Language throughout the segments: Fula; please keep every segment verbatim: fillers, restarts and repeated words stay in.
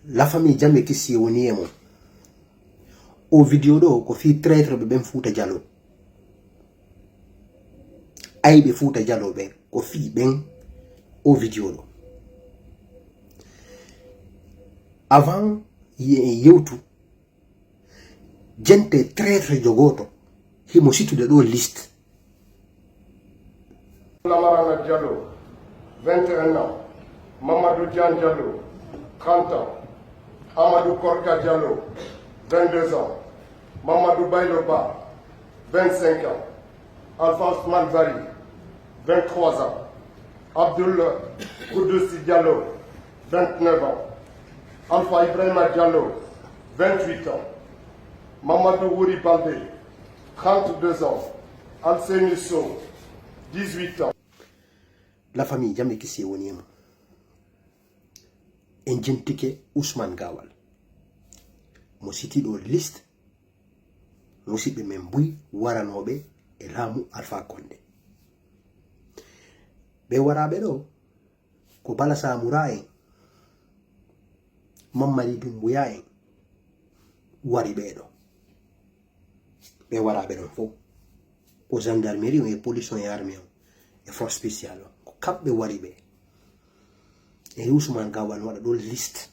La famille, jam e kisiyee woni e mon. O video ɗo ko fii traitre ɓe ɓen Fuuta Jaloo. Ayɓe Fuuta Jaloo ɓen ko fii ɓen o video ɗo. Avant ye en yewtu, jente traitre jogooto himo situde ɗo liste. Lamarana Diallo, vingt et un ans. Mamadou Dian Diallo, trente ans. Amadou Korka Diallo, vingt-deux ans. Mamadou Baylo Ba, vingt-cinq ans. Alpha Ousmane Bari, vingt-trois ans. Abdoul Koudoussi Diallo, vingt-neuf ans. Alpha Ibrahima Diallo, vingt-huit ans. Mamadou Wuri Baldé, trente-deux ans. Alseni Sow, dix-huit ans. La famille, jam e kisiyee woni e mon. En jentike Ousmane Gawal mo siti ɗo liste musiɓɓe men buy waranooɓe e laamu Alpha Condé. Ɓe waraaɓe ɗo ko Bala Samura en, Mammadi Dumbuya en wari ɓee ɗo. Ɓe waraaɓe ɗon fof ko gendarmerie on e police on e armée on e force spéciale on, ko kamɓe wari ɓe. E Ousmane Gawal waɗa ɗon liste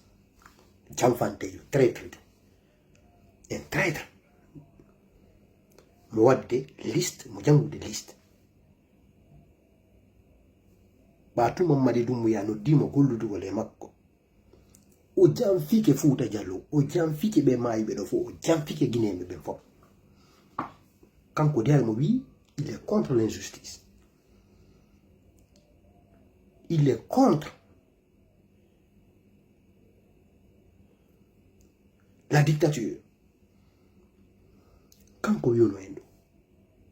janfanteejo, traitre, un traitre, mo waɗde liste, mo janngude liste. Ɓaa tuma Mammadi Dumbuya noddii mo golludugol e makko. O janfike Fuuta Jaloo, o janfike ɓe maayɓe ɗo fof, o janfike Gineeɓe ɓen fof. Kanko de mo wii, il est contre l'injustice. Il est contre la dictature. Kanko wiyono en ɗo.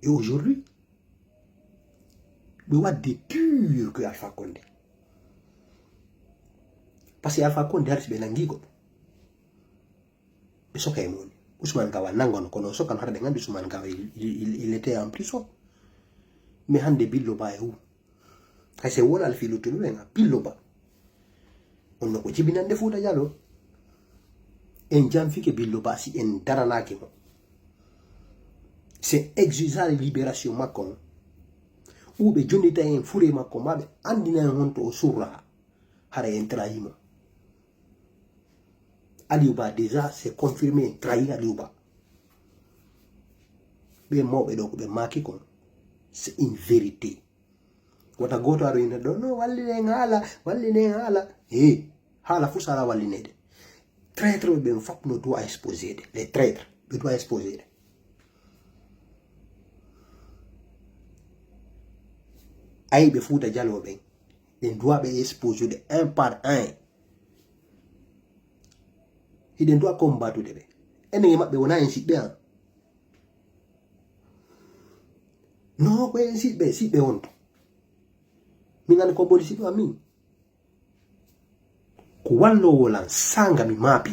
Et aujourd'hui, ɓe waɗde pur que Alpha Condé. Parce que Alpha Condé hari si ɓe nangi goɗɗo, ɓe soka e moni. Ousmane Gawal nangono, kono o sokano hara ɓe nganndi Ousmane Gawal, il, il, il, il était en prison. Mais hannde Billo Ba e hu. Hay se won alfi luttuɓe ɓen, a Billo Ba. On no ko jibinande Fuuta Jaloo. En janfike Billo Ba si en daranaaki mo. Si en exigeaali libération makko on. Ɓe jonnita en fure makko, ma ɓe anndina en honto o surra. Hara en trahi mo. Aliou Ba déjà c'est confirmé, en trahi Aliou Ba. Ɓe mawɓe ɗo ko ɓe maaki kon, c'est une vérité. Wota gooto aro ina ɗo, no wallinen haala, wallinen haala. He, haala fof sala wallineede. Traitre ɓe ɓen fof no doit exposeede. Les traîtres, ɓe doit exposeede. Ayɓe Fuuta Jaloo ɓen, ɓe doit ɓe exposude un par un. Hiɗen doit combattude ɓe. Enen e maɓɓe wona en siɓɓe an. No ko en siɓɓe, siɓɓe on to. Min an ko mboni siɓɓe am min. Ko walloowo lan saanga mi maapi.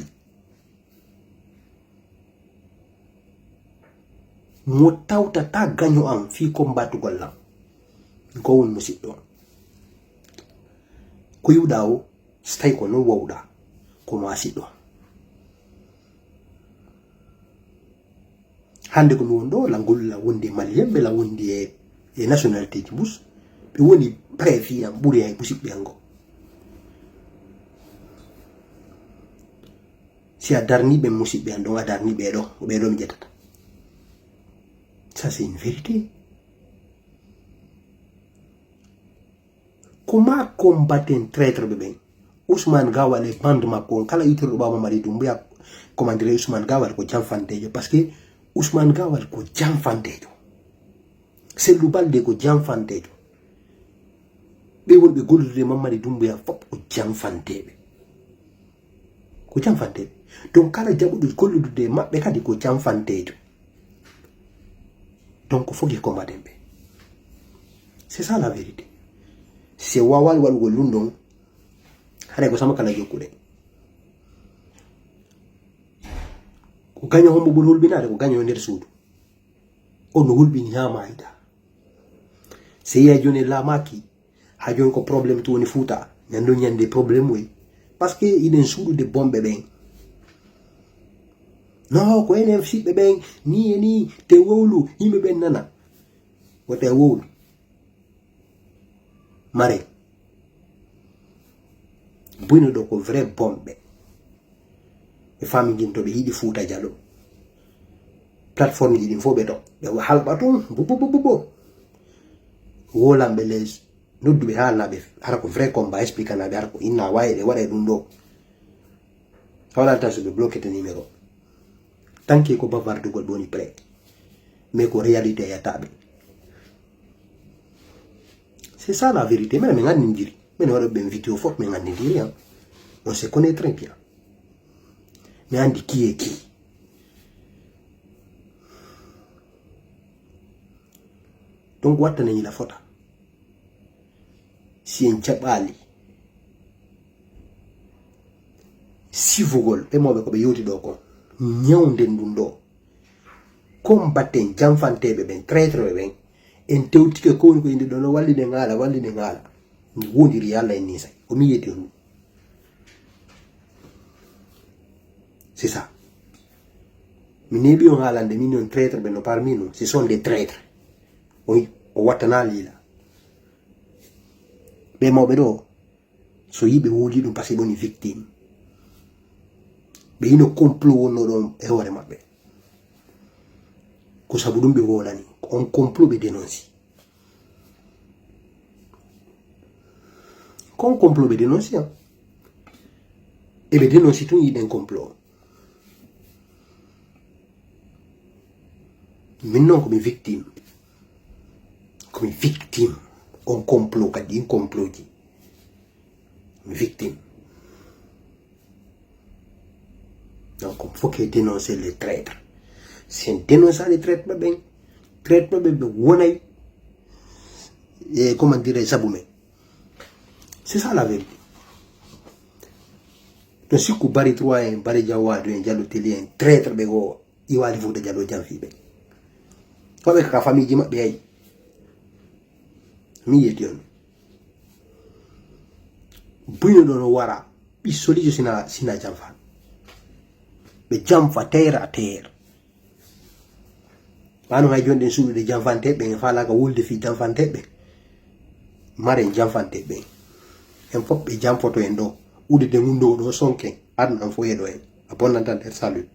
Mo tawtata gaño am fii combattugol lan. Ko won musiɗɗo on. Ko yiwɗa o, so tawi ko non wawɗa, ko ma siɗɗo. Hannde ko mi won ɗo, la ngol la wondi e Malien ɓe, la wondi e, e nationalité ji bus. Ɓe woni prêt fii am, ɓuri ay musiɓɓe an go. Si a darni ɓe musiɓɓe an ɗon, a darni ɓe ɗo, ko ɓe ɗo mi ƴettata. Ça, c'est une vérité. Ko ma combattant traitre ɓe ɓen. Ousmane Gawal e bande makko on, kala itirɗo ɓaawo Mamadi Doumbouya, commandire Ousmane Gawal ko janfanteejo, parce que Ousmane Gawal ko janfanteejo. Sellu Balde ko janfanteejo. Ɓe wonɓe gollude Mamadi Doumbouya fof ko janfanteeɓe. Ko janfanteeɓe. Donc kala jaɓuɗo gollude e maɓɓe kadi ko janfanteejo. Donc fof ko combattant ɓe. C'est ça la vérité. Si a waawani waɗugol ɗum ɗon, haray ko sama kala jokkude. Ko gaño hombo ɓuri hulɓinaade, ko gaño nder suudu. On no hulɓini haa maayda. Si yiya jooni laamaaki, haa jooni ko problème to woni Fuuta. Ñande ñande problème woy. Parce que iɗen suuɗude bomɓe ɓen. No ko enen siɓɓe ɓen ni e ni te wowlu yimɓe ɓen nana. Wote wowlu. Mare. Buyno ɗo ko vrai bomɓe. Ɓe famille jin to ɓe yiɗi Fuuta Jalo. Plateforme ji ɗin fof ɓe to. Ɓe halɓa tun. Bo, bo, bo, bo, bo. Wolanɓe les nodduɓe haalanaɓe hara ko vrai combat, expliqueanaɓe hara ko inna waye ɓe waɗa e ɗum ɗo. Hawlanta so ɓe bloquete numéro. Tanke ko bavardugol ɓe woni prêt. Mais ko réalité yataɓe. C'est ça la vérité. Mene min anndindiri. Mene waɗa ɓen vidéo fof min anndindiri. Hein. On se connaît très bien. Mi anndi qui est qui. Donc wattane yila fota. Si en jaɓaali sivugol ɓe mawɓe ko ɓe yewti ɗo kon, ñawden ɗum ɗo. Combattant janfanteeɓe ɓen, traitre ɓe ɓen, en tewtike ko woni ko inde ɗo no wallinen haala, wallinen haala. Mi wondiri Allah en ni say. Ko mi yeti on. C'est ça. Mi neeɓi on haalande min on traitre ɓe no parmi nous. Ce sont des traîtres. O, o wattana lila. Ɓe mawɓe ɗo, so yiɓe wodi ɗum parce que ɓe woni victime. Ɓe yino complot wonno ɗon e hoore maɓɓe. Ko sabu ɗum ɓe wolani. Ko on complot ɓe dénonci. Ko on complot ɓe dénonci, hein. Eɓe dénonci tun yiɗen complot. Min noon ko mi victime. Ko mi victime. On complot kadi, ɗin complot ji. Mi victime. Donc, il faut que dénoncer les traîtres. Si en dénonçant les traîtres, ben, traîtres, ben, ben, wonay, eh, comment dire, sabume. C'est ça la vérité. Donc, si ku bari trois en, bari jawadu en, jalo télé en, traître, ben, go, iwali fuuta jalo janfi, ben. Ko ɓe ka famille ji maɓɓe ay. Mi yeti on. Buyno ɗo no wara. Ɓi solijo sina, sina janfa. Ɓe janfa terre à terre. Wano hay jonɗen suuɗude janfanteɓe, en faalaka wolde fii janfanteɓe. Maren janfanteɓe. En fof ɓe janfoto en ɗo. Udede ngun ɗo, ɗo sonken. Adnan fof yeɗo en. A bonnan tan der salut.